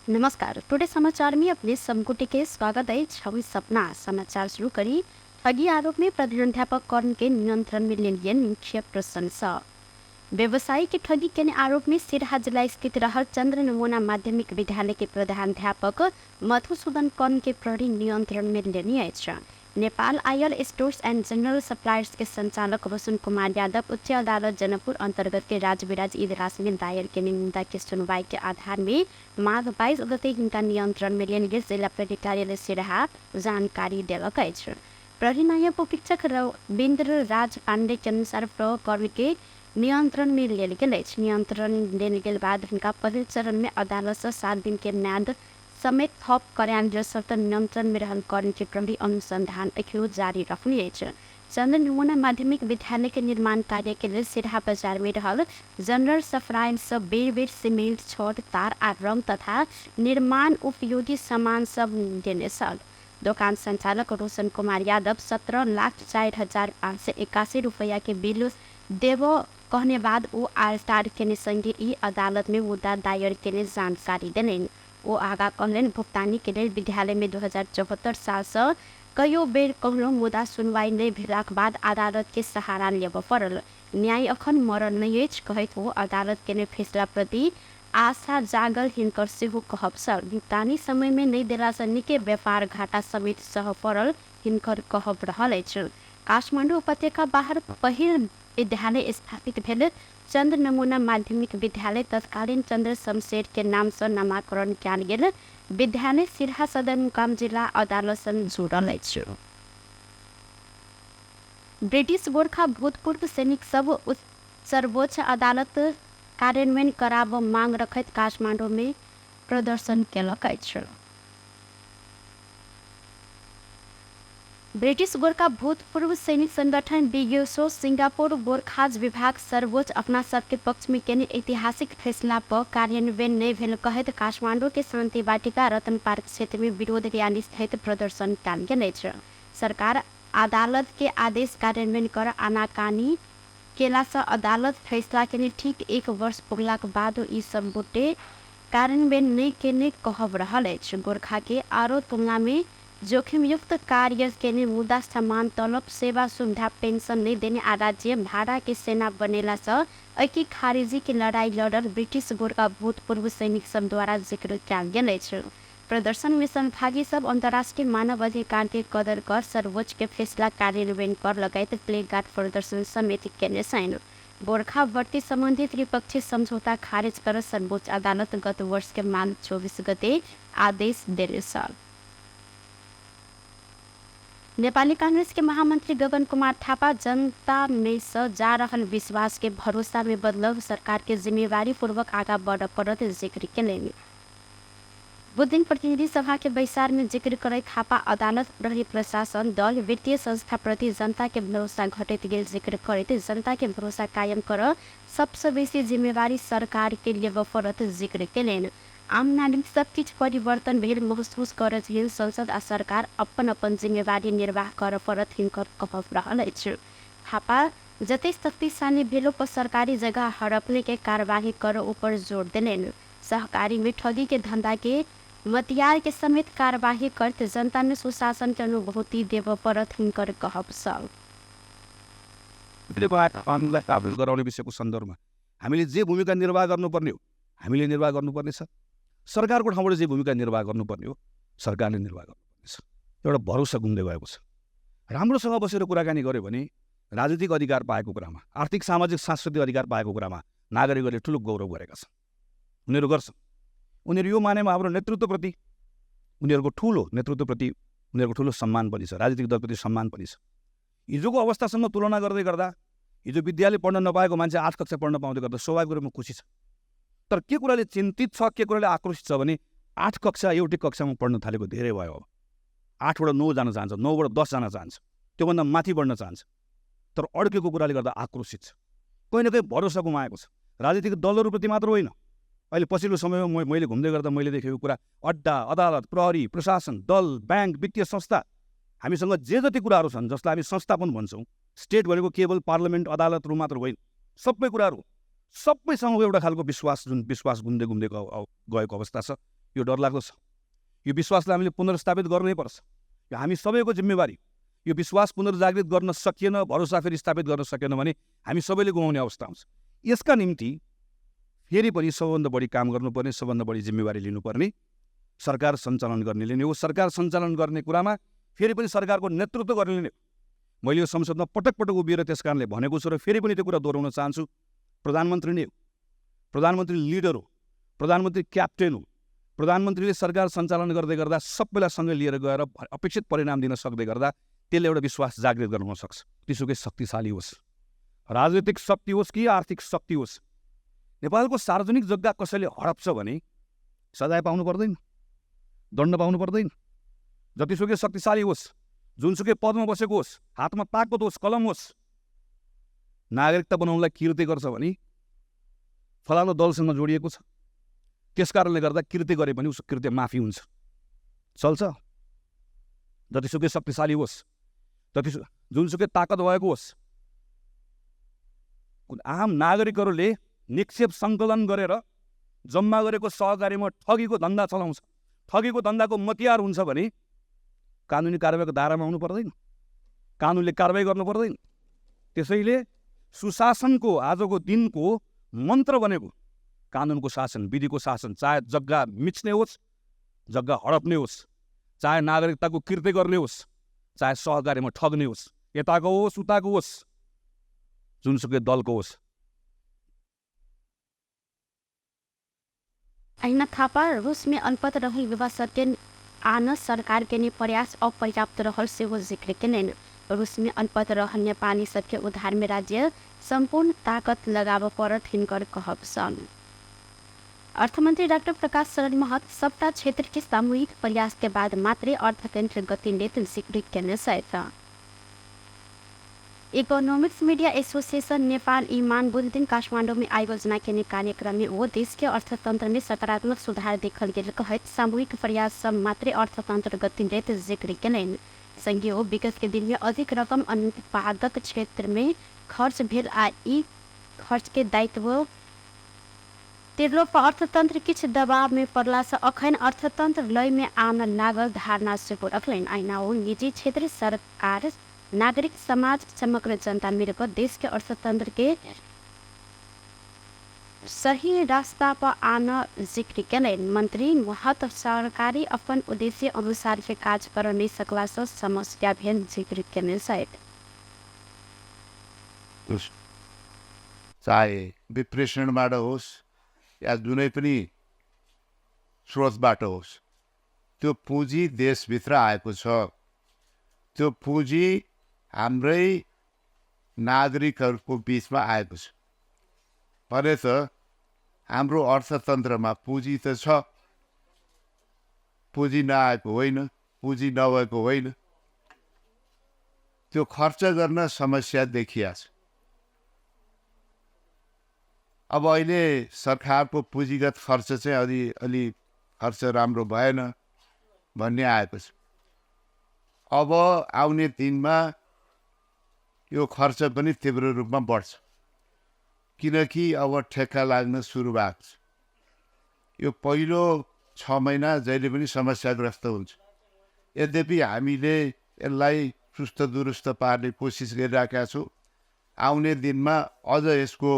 नमस्कार, टुडे समाचार में अपने सबगोटे के स्वागत अछि। हम सपना समाचार शुरू करी। ठगी आरोप में प्रधानाध्यापक कर्ण के नियंत्रण में लेल गेल मुख्य प्रशंसा। व्यवसायी के ठगी केने आरोप में सिरहा जिला स्थित रहल चंद्र नमूना माध्यमिक विद्यालय के प्रधानाध्यापक मधुसूदन कर्ण के प्रहरी नियंत्रण में लेने अछि। Nepal oil stores and general suppliers के संचालक रोशन कुमार यादव उच्च अदालत जनकपुर अंतर्गत के राजविराज इजलास में दायर केने मुद्दा के सुनवाई के आधार में माघ 22 गते हिनका नियंत्रण में लेल गेल जिला प्रहरी कार्यालय सिरहा जानकारी देलक अछि। प्रहरी नायब उपरीक्षक रविन्द्र राज पाण्डे के अनुसार प्रकरण के नियंत्रण में लेल गेल अछि। नियंत्रण लेल गेल बाद हिनका पहिल चरण में अदालत से 7 दिन के म्याद समेत थप कार्यान्वयन शर्त नियंत्रण में रहल कर्ण के प्रहरी अनुसंधान अखियो जारी रखने अछि। चंद्र नमूना माध्यमिक विद्यालय के निर्माण कार्य के लेल सिरहा बाजार में रहल जनरल सप्लायर सब बेर बेर सीमेंट, छड़, तार आ रंग तथा निर्माण उपयोगी सामान सब देने छल। दोकान संचालक रोशन कुमार यादव 17,04,581 रुपया के बिल देव कहने बाद ओ आलटार केने संगे ई अदालत में मुद्दा दायर केने जानकारी देलनि। ओ आगा कहलनि, भुगतानी के लेल विद्यालय में 2074 साल से कयो बेर कहलहुँ, मुदा सुनवाई नहि भेलाक बाद अदालत के सहारा लेबऽ पड़ल। न्याय अखन मरल नहि अछि कहैत ओ अदालत केने फैसला प्रति आशा जागल हिनकर सेहो कहब छल। भुगतानी समय में नहि देला से निके व्यापार घाटा समेत सह पड़ल हिनकर कहब रहल अछि। काठमांडू उपत्यका बाहर पहिल विद्यालय स्थापित भेल चंद्र नमूना माध्यमिक विद्यालय तत्कालीन चंद्र शमशेर के नाम से नामाकरण कयल गेल विद्यालय सिरहा सदरमुकाम जिला अदालत सँ जुड़ल अछि। ब्रिटिश गोरखा भूतपूर्व सैनिक सब सर्वोच्च अदालत कार्यान्वयन कराब मांग रखैत काठमांडू में प्रदर्शन केलक अछि। ब्रिटिश गोरखा भूतपूर्व सैनिक संगठन बीगेसो सिंगापुर गोरखाज विभाग सर्वोच्च अपना सबके पक्ष में केने ऐतिहासिक फैसला पर कार्यान्वयन नहि भेल कहैत काठमांडू के शांति वाटिका रतन पार्क क्षेत्र में विरोध रैली सहित प्रदर्शन कयल गेल अछि। सरकार अदालत के आदेश कार्यान्वयन कर आनाकानी केला सँ अदालत फैसला केने ठीक 1 वर्ष पुगलाक बादो ई सब गोटे कार्यान्वयन नहि केने कहब रहल अछि। गोरखा के आरो तुलना में जोखिमयुक्त कार्य केने मुदा समान तलब, सेवा सुविधा, पेंशन नहि देने आ राज्य भाड़ा के सेना बनेला सँ ऐकी खारिजी के लड़ाई लड़ल ब्रिटिश गोरखा भूतपूर्व सैनिक सब द्वारा जिक्र कयल गेल अछि। प्रदर्शन में सहभागी सब अंतर्राष्ट्रीय मानव अधिकार के कदर कर सर्वोच्च के फैसला कार्यान्वयन कर लगायत प्लेकार्ड प्रदर्शन समेत केने छनि। गोरखा भर्ती संबंधी त्रिपक्षीय समझौता खारिज कर सर्वोच्च अदालत गत वर्ष के माघ 24 गते आदेश देने छल। नेपाली कांग्रेस के महामंत्री गगन कुमार थापा जनता में से जा रहल विश्वास के भरोसा में बदलब सरकार के जिम्मेवारी पूर्वक आगा बढ़ पड़त जिक्र केलनि। बुधदिन प्रतिनिधि सभा के बैसार में जिक्र करैत थापा अदालत, प्रहरी प्रशासन, दल, वित्तीय संस्था प्रति जनता के भरोसा घटैत गेल जिक्र करैत जनता के भरोसा कायम कर सबसे बेसी जिम्मेवारी सरकार के लेबऽ पड़त जिक्र केलनि। आम नागरिक सब किछु परिवर्तन भेल महसूस करत लेल संसद आ सरकार अपन अपन जिम्मेवारी निर्वाह करऽ पड़त हिनकर कहब रहल अछि। थापा जते शक्तिशाली भेलो पर सरकारी जगह हड़पने के कार्यवाही कर ऊपर जोर देलनि। सहकारी में ठगी के धंधा के मतियार के समेत कार्यवाही करते जनता में सुशासन के अनुभूति देव पड़त हिनकर कहब सब। गराउने विषयको सन्दर्भमा हामीले जे भूमिका निर्वाह गर्नुपर्ने हो हामीले निर्वाह गर्नुपर्नेछ। सरकारको ठाउँबाट जे भूमिका निर्वाह गर्नुपर्ने हो सरकारले निर्वाह गर्नुपर्नेछ। एउटा भरोसा गुम्दै गएको छ। राम्रोसँग बसेर कुराकानी गर्यो भने राजनीतिक अधिकार पाएको कुरामा, आर्थिक सामाजिक सांस्कृतिक अधिकार पाएको कुरामा नागरिकहरूले ठुलो गौरव गरेका छन्। उनीहरू गर्छन्। उनीहरू यो मानेमा हाम्रो नेतृत्वप्रति उनीहरूको ठुलो नेतृत्वप्रति उनीहरूको ठुलो सम्मान पनि छ, राजनीतिक दलप्रति सम्मान पनि छ। हिजोको अवस्थासँग तुलना गर्दै गर्दा हिजो विद्यालय पढ्न नपाएको मान्छे 8 कक्षा पढ्न पाउँदै गर्दा स्वाभाविक रूपमा खुसी छ। तर के कुराले चिन्तित छ, के कुराले आक्रोशित छ भने 8 कक्षा एउटै कक्षामा पढ्न थालेको धेरै भयो। अब 8बाट 9 जान चाहन्छ, 9बाट 10 जान चाहन्छ, त्योभन्दा माथि बढ्न चाहन्छ। तर अड्केको कुराले गर्दा आक्रोशित छ, कहीँ न कहीँ भरोसा गुमाएको छ। राजनीतिक दलहरूप्रति मात्र होइन, अहिले पछिल्लो समयमा मैले घुम्दै गर्दा मैले देखेको कुरा अड्डा, अदालत, प्रहरी, प्रशासन, दल, ब्याङ्क, वित्तीय संस्था, हामीसँग जे जति कुराहरू छन् जसलाई हामी संस्थापन भन्छौँ, स्टेट भनेको केवल पार्लियामेन्ट, अदालतहरू मात्र होइन, सबै कुराहरू सबैसँगको एउटा खालको विश्वास, जुन विश्वास गुम्दै गुम्दै गएको अवस्था छ, यो डरलाग्दो छ। यो विश्वासलाई हामीले पुनर्स्थापित गर्नै पर्छ। यो हामी सबैको जिम्मेवारी। यो विश्वास पुनर्जागृत गर्न सकिएन, भरोसा फेरि स्थापित गर्न सकेन भने हामी सबैले गुमाउने अवस्था आउँछ। यसका निम्ति फेरि पनि सबभन्दा बढी काम गर्नुपर्ने, सबभन्दा बढी जिम्मेवारी लिनुपर्ने सरकार सञ्चालन गर्नेले नै हो। सरकार सञ्चालन गर्ने कुरामा फेरि पनि सरकारको नेतृत्व गर्नेले नै हो। मैले यो संसदमा पटक पटक उभिएर त्यस कारणले भनेको छु र फेरि पनि त्यो कुरा दोहोऱ्याउन चाहन्छु। प्रधानमन्त्री नै हो, प्रधानमन्त्री लिडर हो, प्रधानमन्त्री क्याप्टेन हो। प्रधानमन्त्रीले सरकार सञ्चालन गर्दै गर्दा सबैलाई सँगै लिएर गएर अपेक्षित परिणाम दिन सक्दै गर्दा त्यसले एउटा विश्वास जागृत गराउन सक्छ। त्यसोकै शक्तिशाली होस्, राजनीतिक शक्ति होस् कि आर्थिक शक्ति होस्, नेपालको सार्वजनिक जग्गा कसैले हडप्छ भने सजाय पाउनु पर्दैन, दण्ड पाउनु पर्दैन। जतिसुकै शक्तिशाली होस्, जुनसुकै पदमा बसेको होस्, हातमा ताकत होस्, कलम होस्, नागरिकता बनाउनलाई कृत्य गर्छ भने फलानु दलसँग जोडिएको छ, त्यस कारणले गर्दा कृत्य गरे पनि उसको कृत्य माफी हुन्छ, चल्छ। जतिसुकै शक्तिशाली होस्, जुनसुकै ताकत भएको होस्, आम नागरिकहरूले निक्षेप सङ्कलन गरेर जम्मा गरेको सहकारीमा ठगीको धन्दा चलाउँछ, ठगीको धन्दाको मतियार हुन्छ भने कानुनी कारवाहीको दायरामा आउनु पर्दैन, कानुनले कारवाही गर्नु पर्दैन। त्यसैले सुशासनको आजको दिनको मन्त्र बनेको कानुनको शासन, विधिको शासन, चाहे जग्गा मिच्ने होस्, जग्गा हडप्ने होस्, चाहे नागरिकताको कृत्य गर्ने होस्, चाहे सहकारीमा ठग्ने होस्, यताको होस् उताको होस्, जुनसुकै दलको होस्। अहिना थापा रूस में अनपढ़ रहल युवा सबके आन सरकार के ने प्रयास अपर्याप्त रहल सेहो जिक्र केलनि। रूस में अनपढ़ रहल नेपाली सबके उद्धार में राज्य सम्पूर्ण ताकत लगाबऽ पड़त हिनकर कहब सन। अर्थमंत्री डाक्टर प्रकाश शरण महत सबटा क्षेत्र के सामूहिक प्रयास के बाद मात्रै अर्थतंत्र गति लेत जिक्र केने छथि। इकोनोमिक्स मीडिया एसोसिएशन नेपाल ईमान बुध दिन काठमाडौँ में आयोजना केने कार्यक्रम में वो देश के अर्थतंत्र में सकारात्मक सुधार देखल गेल कहैत सामूहिक प्रयास सब मात्रै अर्थतंत्र गति लेत जिक्र केलनि। संगे ओ विगत के दिन में अधिक रकम अनुत्पादक क्षेत्र में खर्च भेल आ ई खर्च के दायित्व तिरलो पर अर्थतंत्र किछु दबाव में पड़ला से अखन अर्थतंत्र लय में आन लागल धारणा सेहो रखलनि। अहिना ओ निजी क्षेत्र, सरकार, नागरिक समाज, समग्र जनता मिलकर देश के अर्थतंत्र के सही रास्ता पर आन जिक्र केलनि। मंत्री महत सरकारी अपन उद्देश्य अनुसार के काज कर नहीं सकला से समस्या भेल जिक्र केने छथि। चाहे विप्रेषणबाट होस् या जुनै पनि स्रोतबाट होस्, त्यो पुँजी देशभित्र आएको छ। त्यो पुँजी हाम्रै नागरिकहरूको बिचमा आएको छ भने त हाम्रो अर्थतन्त्रमा पुँजी त छ, पुँजी नआएको होइन, पुँजी नभएको होइन, त्यो खर्च गर्न समस्या देखिया छ। अब अहिले सरकारको पुँजीगत खर्च चाहिँ अलि अलि खर्च राम्रो भएन भन्ने आएको छ। अब आउने दिनमा यो खर्च पनि तीव्र रूपमा बढ्छ, किनकि अब ठेक्का लाग्न सुरु भएको छ। यो पहिलो 6 महिना जहिले पनि समस्याग्रस्त हुन्छ। यद्यपि हामीले यसलाई चुस्त दुरुस्त पार्ने कोसिस गरिरहेका छौँ। आउने दिनमा अझ यसको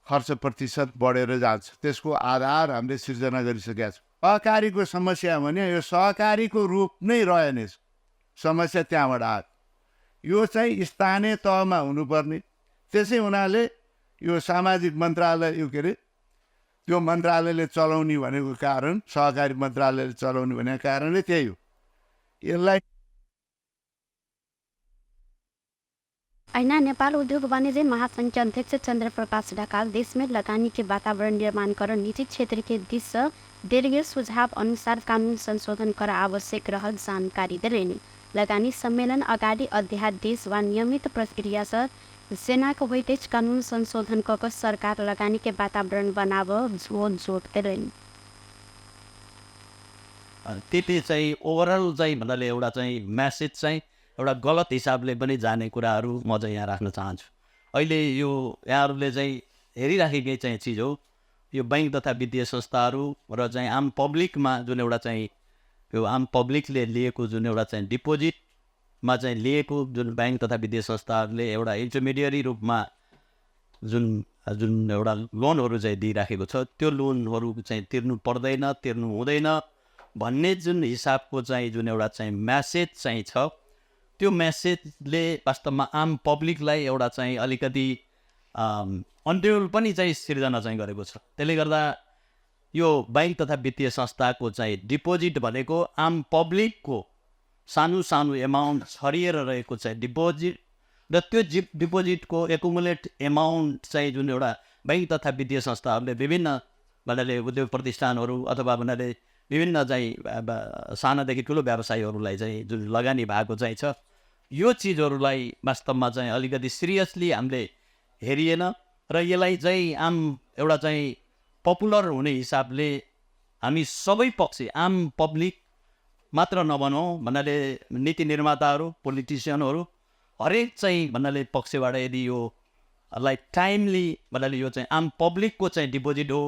खर्च प्रतिशत बढेर जान्छ, त्यसको आधार हामीले सिर्जना गरिसकेका छौँ। सहकारीको समस्या भने यो सहकारीको रूप नै रहेन, समस्या त्यहाँबाट आयो। यो चाहिँ स्थानीय तहमा हुनुपर्ने, त्यसै हुनाले यो सामाजिक मन्त्रालय, यो के अरे त्यो मन्त्रालयले चलाउने भनेको कारण, सहकारी मन्त्रालयले चलाउने भनेको कारणले त्यही हो। यसलाई ऐना नेपाल उद्योग वाणिज्य महासंघ के अध्यक्ष चंद्र प्रकाश ढकाल देश में लगानी के वातावरण निर्माण कर निजी क्षेत्र के दिस से देल गेल सुझाव अनुसार कानून संशोधन कर आवश्यक रहल जानकारी देलनि। लगानी सम्मेलन अगाडि अध्यादेश वा नियमित प्रक्रिया से सेनाको होइत अछि कानून संशोधन क सरकार लगानी के वातावरण बनाब जोड देलनि। त्यति चाहिँ ओभरअल चाहिँ भन्नाले एउटा चाहिँ म्यासेज चाहिँ एउटा गलत हिसाबले पनि जाने कुराहरू म चाहिँ यहाँ राख्न चाहन्छु। अहिले यो यहाँहरूले चाहिँ हेरिराखेकै चाहिँ चिज हो। यो बैंक तथा वित्तीय संस्थाहरू र चाहिँ आम पब्लिकमा जुन एउटा चाहिँ यो आम पब्लिकले लिएको जुन एउटा चाहिँ डिपोजिटमा चाहिँ लिएको जुन बैंक तथा वित्तीय संस्थाहरूले एउटा इन्टरमिडिएरी रूपमा जुन जुन एउटा लोनहरू चाहिँ दिइराखेको छ त्यो लोनहरू चाहिँ तिर्नु पर्दैन, तिर्नु हुँदैन भन्ने जुन हिसाबको चाहिँ जुन एउटा चाहिँ म्यासेज चाहिँ छ त्यो म्यासेजले वास्तवमा आम पब्लिकलाई एउटा चाहिँ अलिकति अन्यल पनि चाहिँ सिर्जना चाहिँ गरेको छ। त्यसले गर्दा यो बैंक तथा वित्तीय संस्थाको चाहिँ डिपोजिट भनेको आम पब्लिकको सानो सानो एमाउन्ट छरिएर रहेको चाहिँ डिपोजिट र त्यो डिपोजिटको एकुमुलेट एमाउन्ट चाहिँ जुन एउटा बैंक तथा वित्तीय संस्थाहरूले विभिन्न भन्नाले उद्योग प्रतिष्ठानहरू अथवा भन्नाले विभिन्न चाहिँ सानादेखि ठुलो व्यवसायीहरूलाई चाहिँ जुन लगानी भएको चाहिँ छ यो चिजहरूलाई वास्तवमा चाहिँ अलिकति सिरियसली हामीले हेरिएन र यसलाई चाहिँ आम एउटा चाहिँ पपुलर हुने हिसाबले हामी सबै पक्ष आम पब्लिक मात्र नभनौँ भन्नाले नीति निर्माताहरू, पोलिटिसियनहरू हरेक चाहिँ भन्नाले पक्षबाट यदि यो लाई टाइमली भन्नाले यो चाहिँ आम पब्लिकको चाहिँ डिपोजिट हो,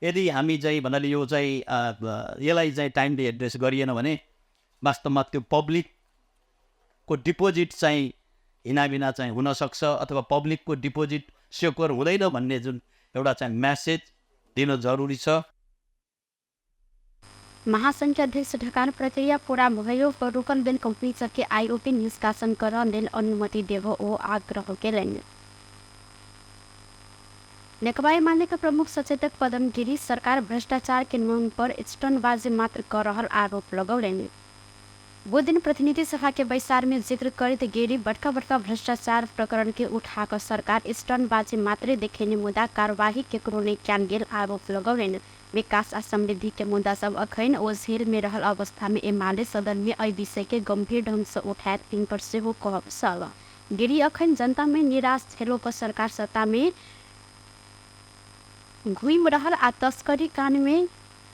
यदि हामी चाहिँ भन्नाले यो चाहिँ यसलाई चाहिँ टाइमली एड्रेस गरिएन भने वास्तवमा त्यो पब्लिकको डिपोजिट चाहिँ हिनाबिना चाहिँ हुनसक्छ अथवा पब्लिकको डिपोजिट सेक्योर हुँदैन भन्ने जुन एउटा चाहिँ म्यासेज दिन जरुरी छ। महासंघ अध्यक्ष ढकाल प्रक्रिया पूरा भयो पर रुकल बेल कंपनी सबके आईओपी निष्कासन कर लेल अनुमति देव ओ आग्रह केलनि। नेकपा एमाले के प्रमुख सचेतक पदम गिरी सरकार भ्रष्टाचार के नाम पर स्टनबाजी मात्र कर रहल आरोप लगौलनि। बुध दिन प्रतिनिधि सभा के बैसार में जिक्र करैत गिरी बड़का बड़का भ्रष्टाचार प्रकरण के उठाकर सरकार स्टनबाजी मात्रै देखेने मुद्दा कार्यवाही केकरो नहि कयल गेल आरोप लगौलनि। विकास आ समृद्धि के मुद्दा सब अखन ओझेल में रहल अवस्था में एमाले सदन में एहि विषय के गंभीर ढंग से उठायत तिनकर सेहो कहब छल। गिरी अखन जनता में निराश भेलो पर सरकार सत्ता में घूमि रहल आ तस्करी कांड में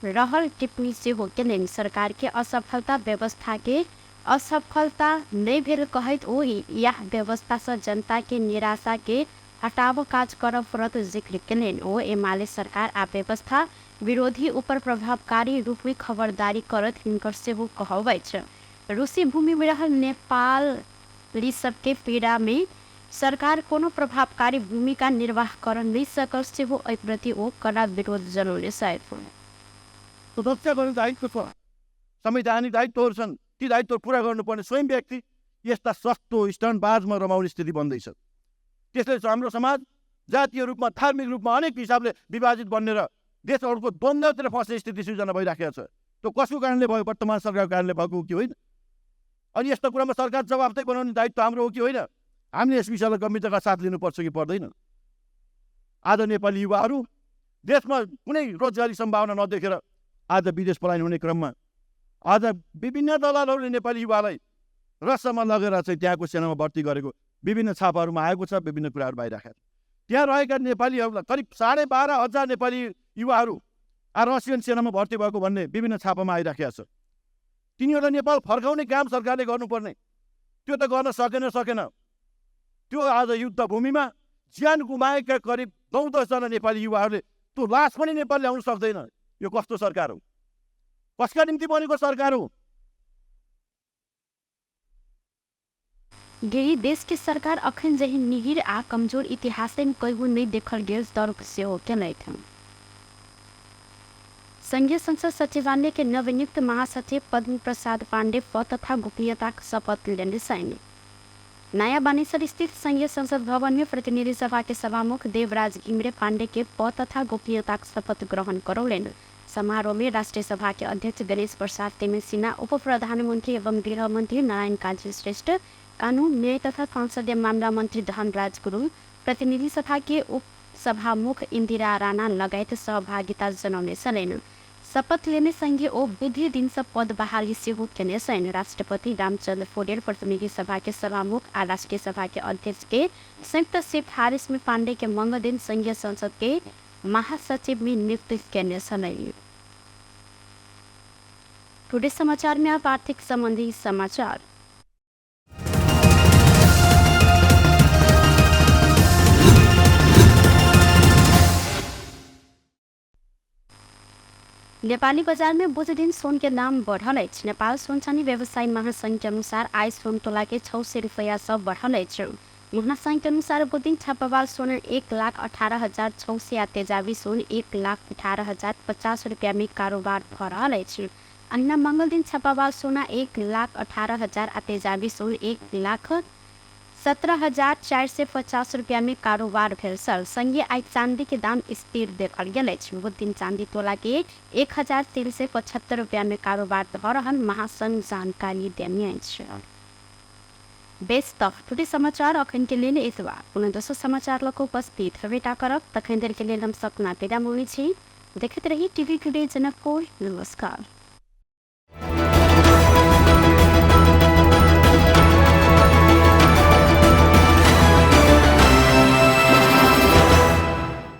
रहल टिप्पणी सेहो केलनि। सरकार के असफलता व्यवस्था के असफलता नहि भेल कहैत ओ यह व्यवस्था से जनता के निराशा के हटाव काज करब पड़त जिक्र केलनि। ओ एमाले सरकार आ व्यवस्था विरोधी ऊपर प्रभावकारी रूप में खबरदारी करत हिनकर सेहो कहब अछि। रूसी भूमि में रहल नेपाली सबके पीड़ा में सरकार कोनो प्रभावकारी भूमिका निर्वाह कर नहि सकल सेहो एहि प्रति ओ कड़ा विरोध जनौने छथि। सुरक्षा गर्ने दायित्व छ, संवैधानिक दायित्वहरू छन्, ती दायित्वहरू पुरा गर्नुपर्ने स्वयं व्यक्ति यस्ता सस्तो स्टन्टबाजमा रमाउने स्थिति बन्दैछ। त्यसले हाम्रो समाज जातीय रूपमा, धार्मिक रूपमा अनेक हिसाबले विभाजित बन्ने र देशहरूको द्वन्द्वतिर फस्ने स्थिति सिर्जना भइराखेको छ। त्यो कसको कारणले भयो? वर्तमान सरकारको कारणले भएको हो कि होइन? अनि यस्ता कुरामा सरकार जवाफदेही बनाउने दायित्व हाम्रो हो कि होइन? हामीले यस विषयलाई गम्भीरताका साथ लिनुपर्छ कि पर्दैन? आज नेपाली युवाहरू देशमा कुनै रोजगारी सम्भावना नदेखेर आज विदेश पलायन हुने क्रममा आज विभिन्न दलालहरूले नेपाली युवालाई रसमा लगेर चाहिँ त्यहाँको सेनामा भर्ती गरेको विभिन्न छापाहरूमा आएको छ, विभिन्न कुराहरू बाहिर। त्यहाँ रहेका नेपालीहरूलाई करिब 12,500 नेपाली युवाहरू रसियन सेनामा भर्ती भएको भन्ने विभिन्न छापामा आइराखेको छ। तिनीहरूलाई नेपाल फर्काउने काम सरकारले गर्नुपर्ने, त्यो त गर्न सकेन। त्यो आज युद्ध भूमिमा ज्यान गुमाएका करिब 9-10 जना नेपाली युवाहरूले त्यो लास पनि नेपाल ल्याउन सक्दैन। यो कस्तो सरकार हो? कसका निम्ति बनेको सरकार हो? गिरी देश के सरकार अखन जहि निहिर आ कमजोर इतिहास में कहियो नहि देखल गेल तर्क सेहो केलथि। संघीय संसद सचिवालय के नवनियुक्त महासचिव पद्म प्रसाद पाण्डे पद तथा गोपनीयताक शपथ लेने छनि। नयाँ बानेश्वर स्थित संघीय संसद भवन में प्रतिनिधि सभा के सभामुख देवराज घिमिरे पाण्डे के पद तथा गोपनीयताक शपथ ग्रहण करौलनि। समारोह में राष्ट्रिय सभा के अध्यक्ष गणेश प्रसाद तिमिल्सिना, उप प्रधानमंत्री एवं गृह मंत्री नारायण काजी श्रेष्ठ, कानून न्याय तथा संसदीय मामला मंत्री धनराज गुरुङ, प्रतिनिधि सभा के उप सभामुख इन्दिरा राणा लगायत सहभागिता जनाउने छलनि। शपथ लेने सँगै ओ बुधे दिनसँ पद बहाली सेहो केने छनि। राष्ट्रपति रामचंद्र पौडेल प्रतिनिधि सभा के सभामुख आ राष्ट्रिय सभा के अध्यक्ष के संयुक्त सिफारिश में पांडे के मंगल दिन संघीय संसद के महासचिव में नियुक्त केने छलनि। टुडे समाचार में आप आर्थिक संबंधी समाचार। नेपाली बजार में बुध दिन सोन के दाम बढ़ल अछि। नेपाल सोन चानी व्यवसायी महासंघ के अनुसार आइ सोन तोला के 600 रुपैया सब बढ़ल अछि। महासंघ के अनुसार बुध दिन छापावाल सोना 1,18,600 आ तेजाबी सोन 1,18,050 रुपैया में कारोबार भ रहल अछि। अहिना मंगल दिन छापावाल सोना 1,18,000 आ तेजाबी सोन 1,17,450 रुपैया में कारोबार भेल छल। संगे आइ चांदी के दाम स्थिर देखल गेल अछि। बुध दिन चांदी तोला के 1,375 रुपैया में कारोबार भ रहल महासंघ जानकारी देने अछि। बेस त टुटे समाचार अखन के लेल एतबा। पुनः दोसर समाचार लऽ कऽ उपस्थित हेबेटा करब। तखन देर के लेल हम सपना विदा मांगै छी। देखैत रही टीवी टुडे जनकपुर। नमस्कार।